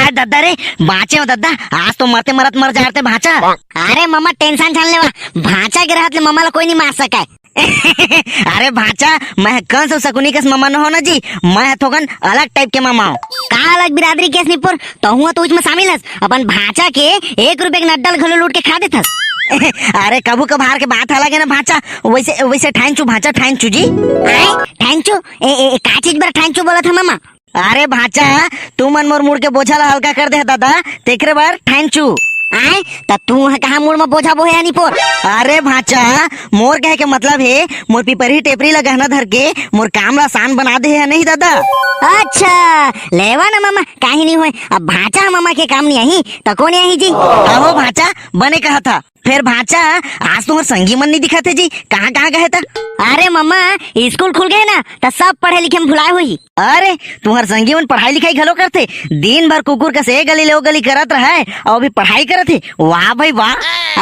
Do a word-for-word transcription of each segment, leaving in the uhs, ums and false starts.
अरे दद्दा रे, बाँचे हो दद्दा, आज तो मरते मरत मर जाते भाँचा। अरे ममा, tension झन लेवा, भाँचा के रहत ले ममा ला कोई नहीं मार सके। अरे भाँचा, मैं कंस अउ शकुनी कस ममा न हो ना जी, मैं ह थोकन अलग type के ममा हो। का अलग बिरादरी के हस निपोर, तहूँ ह तो उच में शामिल हस, अपन भाँचा के एक रुपया के नड्डा ल घलो लूट के खा देथस। अरे कभू कभार के बात अलग हे ना भाँचा, वैसे, वैसे ठाइन चू भाँचा, ठाइन चू जी। आय, ठाइन चू? ए, ए, ए, का चीज बर ठाइन चू बोलत ह ममा? अरे भाँचा, तुमन मोर मुड़ के बोझा ला हल्का कर दे हे ददा, तेकरे बर ठाइन चू। आय, त तू ह कहाँ मुड़ म बोझा बोहे हे निपोर? अरे भाँचा, मोर कहे के मतलब हे, मोर पिपरही टेपरी ला गहना धर के मोर काम ला आसान बना दे हे नहीं ददा। अच्छा, लेवा ना ममा, काही नहीं होय। अब भाँचा ह ममा के काम नहीं आही, त कोन आही जी? आहो भाँचा, बने कहा था। फेर भाँचा, आज तुँहर संगी मन नहीं दिखत हे जी, कहाँ-कहाँ गए त? अरे ममा, स्कूल खुल गए ना, त सब पढ़े लिखे में भुलाए होही। अरे, तुँहर संगी मन पढ़ाई लिखाई घलो करथे? दिन भर कुकुर कस ए गली ले ओ गली करत रहय, अउ अभी पढ़ाई करत हे। वाह भाई वाह।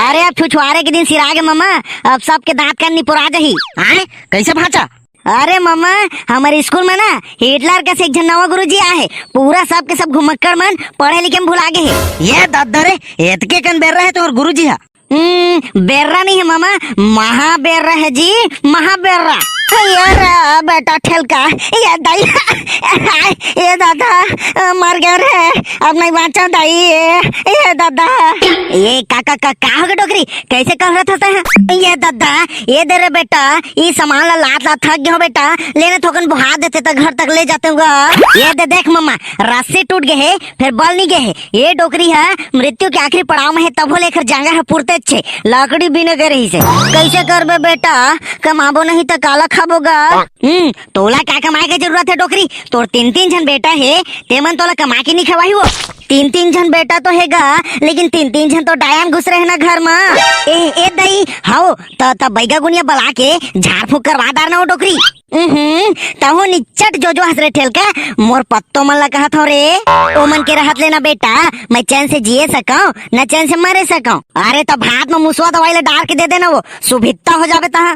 अरे, अब छुछुआरे के दिन सिरा गे ममा, अब सबके दाँत कान निपोरा जाही। आय, कैसे भाँचा? अरे ममा, हमर स्कूल में ना हिटलर कस एक झन नवा गुरुजी आए हे, पूरा सबके सब घुमक्कड़ मन पढ़े लिखे में भुला गे हे। ये दद्दा रे, एतके कन बेर्रा हे तुँहर गुरुजी हा। हम्म, बेर्रा नहीं हे ममा, महाबेर्रा हे जी, महाबेर्रा। ये रे बेटा ठेलका, ये दाई, हाय, ये दादा, मर गए रे, अब नहीं बाँचा दाई, ये, ये दादा। ये का, का, का, का हो गे डोकरी, कैसे कह रहा था? ये दादा, ये दे रे बेटा, ई सामान ला लात लात थक गयो बेटा, लेने थोकन बोहा देते त घर तक ले जाते हुआ। ये दे देख मम्मा, रस्सी टूट गए हे, फेर बल नहीं गए हे। ये डोकरी ह मृत्यु के आखिरी पड़ाव में हे, तभो ले एखर जांगर ह पुरते छे, लकड़ी बीने गए रहिसे। कैसे करबे बेटा, कमाबो नहीं त काला खाबो गा? हम्म, तोला का कमाए के जरूरत हे डोकरी? तोर तीन तीन झन बेटा हे, तेमन तोला कमा के नहीं खवाही वो। तीन तीन झन बेटा तो हे गा, लेकिन तीन तीन झन तो डायन घुस रहे ना घर मा। ए, ए दई, हाओ, त, त बैगा गुनिया बला के झाड़ फूक करवा दार ना वो डोकरी। उहुं, तहूं निच्चट जोजो हस रे ठेलका, मोर पत्तो मन ला कहत हव रे। ओ मन के रहत ले ना बेटा, मैं चैन से जिए सकंव, न चैन से मरे सकंव। अरे त भात म मुसवा दवाई ला डार के दे देना वो, सुभित्ता हो जाबे तहां।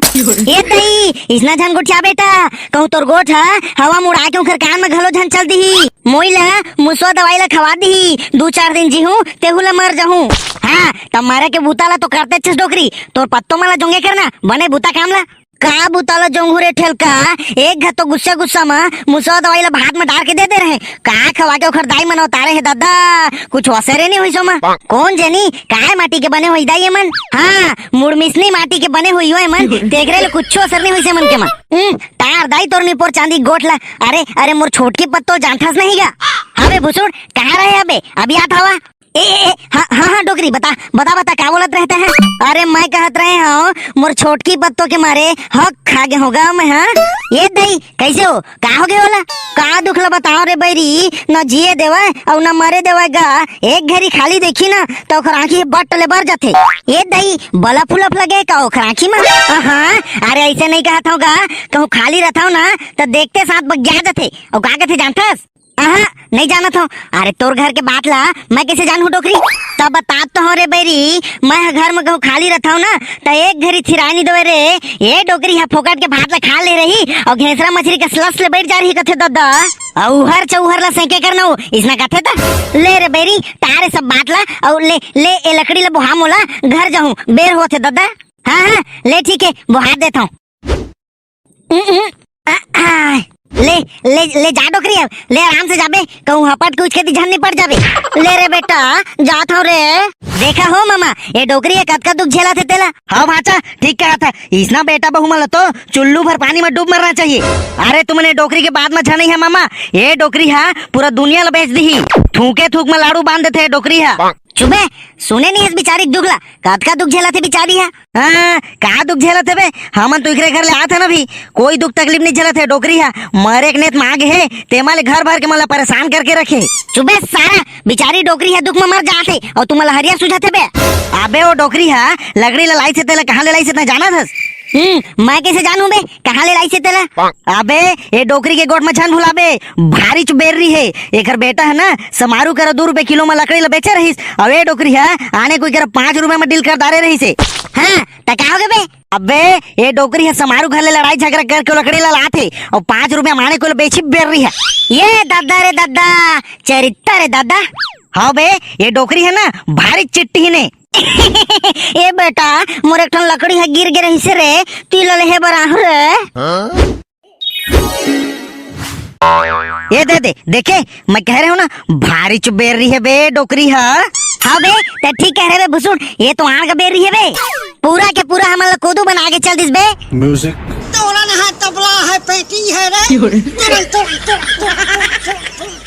ए दई, इसना झन गोठिया बेटा, कहूं तोर गोठ ह हवा म उड़ा के उंखर कान म घलो झन चल दिही। मोई ला मुसवा दवाई ला खवा दिही, दू चार दिन जीहूं, तेहू ला मर जहूं। हां, त मरे के बूता ला तो करते छस डोकरी, तोर पत्तो मन ला जोंगे करना, बने बूता काम ला। का बुता ला जोंघू रे ठेलका, एक घा तो गुस्सा गुस्सा म मुसवा दवाई ला भात म डार के दे दे रहे। का खवा के ओखर दाई मन उतारे हे दादा, कुछ असरे नहीं होइस ओमा। कौन जनी, काय माटी के बने होही दाई ए मन? हां, मुड़मिसनी माटी के बने होही हो ए मन, तेकरे ले कुछ असर नहीं होइस ए मन के मन। हम्म, तार दाई तोर निपोर चांदी गोठ ला। अरे, अरे, मोर छोटकी पत्तो जानथस नहीं गा? अबे भुसुड़, कहां रहे अबे? अभी आत हवा। ए, ए, ए, हां, हां, हां, डोकरी, बता, बता, बता, का बोलत रहे तैं? अरे, मैं कहत रहे हंव, मोर छोटकी पत्तो के मारे हक खा गे हों गा मैं, हां? ए दई, कैसे हो? का हो गे ओला? का दुख ला बतावं रे बैरी, न जिए देवय अउ न मरे देवय गा। एक घरी खाली देखी ना, त ओखर आंखी बट ले बर जाथे। ए दई, बलफ उलफ लगे का ओखर आंखी म? हां, अरे, ऐसे नहीं कहत हंव गा, कहूं खाली रथंव ना, त देखते साथ बगिया जाथे। अउ का कथे जानथस? अहा, नहीं जानत हंव। अरे, तोर घर के बात ला मैं कैसे जानहूं डोकरी? तब बतात तो हंव रे बैरी, मैं ह घर म कहूं खाली रथंव ना, त एक घरी थिराय नहीं देवय रे। ए डोकरी ह फोकट के भात ला खा ले रही अउ घेंसरा मछरी कस लस ले बैठ जा रही कथे ददा। अउ हर चौहर ला सेंके कर न हो, इसना कथे त। ले रे बैरी, टारे सब बात ला, अउ ले, ले ए लकड़ी ला बोहा मोला, घर जाहूं, बेर होथे ददा। हां, हां, ले ठीक हे, बोहा देथंव। उम, उम, आ, आ, ले, ले, ले जा डोकरी अब, ले आराम से जाबे, कहूं हपट के उचके ती झन नहीं पड़ जाबे। ले रे बेटा, जात हंव रे। देखा हो ममा, ए डोकरी ह कतका दुख झेलत हे तेला। हां भांचा, ठीक कहत हे, इसना बेटा बहू मन ल तो चुल्लू भर पानी म डूब मरना चाहिए। अरे तुमन ए डोकरी के बात म झन अइहा ममा, ए डोकरी ह पूरा दुनिया ल बेच दिही। थूके थूक म लाड़ू बांध देथे ए डोकरी ह। चुप बे, सुने नहीं हस बिचारी के दुख ला, कतका दुख झेलत हे बिचारी ह। हां, का दुख झेलत हे बे? हमन तो एकरे घर ले आत हन अभी, कोई दुख तकलीफ नहीं झेलत हे डोकरी ह। मरे के नेत म आ गे हे, तेमा ले घर भर के मन ला परेशान करके रखे। चुप बे सारा, बिचारी डोकरी ह दुख म मर जात हे, अउ तुमन ला हरिया सूझत हे बे। अबे ओ डोकरी ह लकड़ी ला लाइस हे, तेला कहां ले लाइस हे तैं जानत हस? हम्म, मैं कइसे जानहूं बे, कहां ले लाइस हे तेला? अबे, ए डोकरी के गोठ म झन भुलाबे, भारीच बेर्री हे। एकर बेटा हे ना, समारू करा दू रुपया किलो म लकड़ी ल बेचे रहिस, अउ ए डोकरी ह आने कोई करा पांच रुपया म डील कर डारे रहिस हे। हां, त का होगे बे? अबे, ए डोकरी ह समारू घर ले लड़ाई झगरा करके लकड़ी ल लात हे, अउ पांच रुपया म आने कोई ल बेची बेर्री हे। ए ददा रे ददा, चरित्तर रे ददा। हां बे, ए डोकरी ह ना, भारी चिट्टी हे ने। ए बेटा, मोर एक ठन लकड़ी ह गिर गे रहिस रे, तेला लेहे बर आहूं रे। ए दे दे, देखे, मैं कहे रहेंव ना, भारीच बेर्री हे बे डोकरी ह। हां बे, तैं ठीक कहे रहे बे भुसुंड, ए तो आंड़ के बेर्री हे बे। पूरा के पूरा हमन ला कोदू बना के चल दिस बे। Music। तोरा नहा तबला हे, पेटी हे रे। तुरंत, तुरंत, तुरंत, तुरंत, तुरंत।